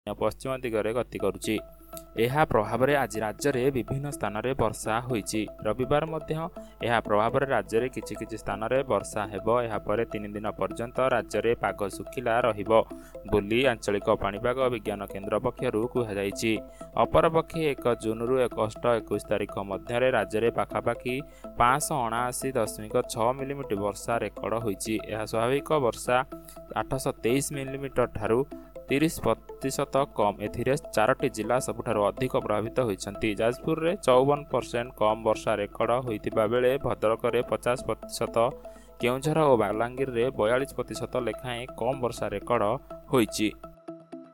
ପଶ୍ଚିମ ଦିଗରେ ଗତି କରୁଛି। ଏହା ପ୍ରଭାବରେ ଆଜି ରାଜ୍ୟରେ ବିଭିନ୍ନ ସ୍ଥାନରେ ବର୍ଷା ହୋଇଛି। ରବିବାର ମଧ୍ୟ ଏହା ପ୍ରଭାବରେ ରାଜ୍ୟରେ କିଛି କିଛି ସ୍ଥାନରେ ବର୍ଷା ହେବ। ଏହାପରେ 3 ଦିନ ପର୍ଯ୍ୟନ୍ତ ରାଜ୍ୟରେ ପାଗ ଶୁଖିଲା ରହିବ ବୋଲି ଆଞ୍ଚଳିକ ପାଣିପାଗ ବିଜ୍ଞାନ କେନ୍ଦ୍ର ପକ୍ଷରୁ କୁହାଯାଇଛି। ଅପରପକ୍ଷେ 1 ଜୁନରୁ ଅଗଷ୍ଟ 21 ତାରିଖ ମଧ୍ୟରେ ରାଜ୍ୟରେ ପାଖାପାଖି 579.6 ମିଲିମିଟର ବର୍ଷା ରେକର୍ଡ ହୋଇଛି। ଏହା ସ୍ୱାଭାବିକ ବର୍ଷା 823 ମିଲିମିଟର ଠାରୁ 30 ପ୍ରତିଶତ କମ୍। ଏଥିରେ 4ଟି ଜିଲ୍ଲା ସବୁଠାରୁ ଅଧିକ ପ୍ରଭାବିତ ହୋଇଛନ୍ତି। ଯାଜପୁରରେ 54 ପରସେଣ୍ଟ କମ୍ ବର୍ଷା ରେକର୍ଡ ହୋଇଥିବା ବେଳେ ଭଦ୍ରକରେ 50 ପ୍ରତିଶତ, କେଉଁଝର ଓ ବଲାଙ୍ଗୀରରେ 42 ପ୍ରତିଶତ ଲେଖାଏଁ କମ୍ ବର୍ଷା ରେକର୍ଡ ହୋଇଛି।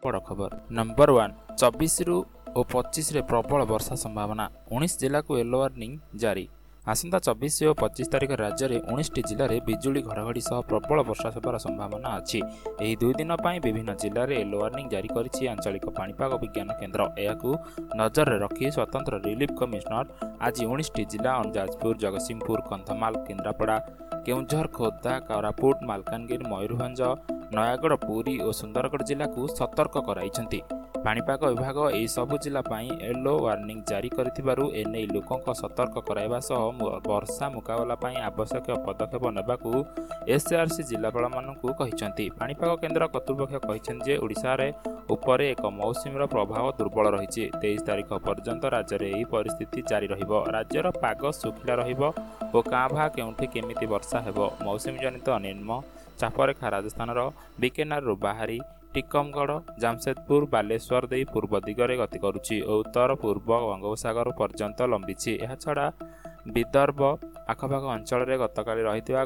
ବଡ଼ ଖବର ନମ୍ବର 1, 24ରୁ ଓ 25ରେ ପ୍ରବଳ ବର୍ଷା ସମ୍ଭାବନା, 19 ଜିଲ୍ଲାକୁ ୟେଲୋ ୱାର୍ଣ୍ଣିଂ ଜାରି। ଆସନ୍ତା 24 ଓ 25 ତାରିଖ ରାଜ୍ୟରେ 19ଟି ଜିଲ୍ଲାରେ ବିଜୁଳି ଘଡ଼ଘଡ଼ି ସହ ପ୍ରବଳ ବର୍ଷା ହେବାର ସମ୍ଭାବନା ଅଛି। ଏହି 2 ଦିନ ପାଇଁ ବିଭିନ୍ନ ଜିଲ୍ଲାରେ ୟେଲୋ ୱାର୍ଣ୍ଣିଂ ଜାରି କରିଛି ଆଞ୍ଚଳିକ ପାଣିପାଗ ବିଜ୍ଞାନ କେନ୍ଦ୍ର। ଏହାକୁ ନଜରରେ ରଖି ସ୍ୱତନ୍ତ୍ର ରିଲିଫ କମିଶନର ଆଜି 19ଟି ଜିଲ୍ଲା ଯାଜପୁର, ଜଗତସିଂହପୁର, କନ୍ଧମାଳ, କେନ୍ଦ୍ରାପଡ଼ା, କେଉଁଝର, ଖୋର୍ଦ୍ଧା, କୋରାପୁଟ, ମାଲକାନଗିରି, ମୟୂରଭଞ୍ଜ, ନୟାଗଡ଼, ପୁରୀ ଓ ସୁନ୍ଦରଗଡ଼ ଜିଲ୍ଲାକୁ ସତର୍କ କରାଇଛନ୍ତି। ପାଣିପାଗ ବିଭାଗ ଏହି ସବୁ ଜିଲ୍ଲା ପାଇଁ ୟେଲୋ ୱାର୍ଣ୍ଣିଂ ଜାରି କରିଥିବାରୁ ଏନେଇ ଲୋକଙ୍କ ସତର୍କ କରାଇବା ସହ ବର୍ଷା ମୁକାବିଲା ପାଇଁ ଆବଶ୍ୟକୀୟ ପଦକ୍ଷେପ ନେବାକୁ ଏସ୍ଆର୍ସି ଜିଲ୍ଲାପାଳମାନଙ୍କୁ କହିଛନ୍ତି। ପାଣିପାଗ କେନ୍ଦ୍ର କର୍ତ୍ତୃପକ୍ଷ କହିଛନ୍ତି ଯେ ଓଡ଼ିଶାରେ ଉପରେ ଏକ ମୌସୁମୀର ପ୍ରଭାବ ଦୁର୍ବଳ ରହିଛି। 23 ତାରିଖ ପର୍ଯ୍ୟନ୍ତ ରାଜ୍ୟରେ ଏହି ପରିସ୍ଥିତି ଜାରି ରହିବ। ରାଜ୍ୟର ପାଗ ଶୁଖିଲା ରହିବ ଓ କାଁ ଭାଁ କେଉଁଠି କେମିତି ବର୍ଷା ହେବ। ମୌସୁମୀଜନିତ ନିମ୍ନ ଚାପରେଖା ରାଜସ୍ଥାନର ବିକେନାରରୁ ବାହାରି ଟିକମଗଡ଼, ଜାମସେଦପୁର, ବାଲେଶ୍ୱର ଦେଇ ପୂର୍ବ ଦିଗରେ ଗତି କରୁଛି ଓ ଉତ୍ତର ପୂର୍ବ ବଙ୍ଗୋପସାଗର ପର୍ଯ୍ୟନ୍ତ ଲମ୍ବିଛି। ଏହାଛଡ଼ା ବିଦର୍ଭ ଆଖପାଖ ଅଞ୍ଚଳରେ ଗତକାଲି ରହିଥିବା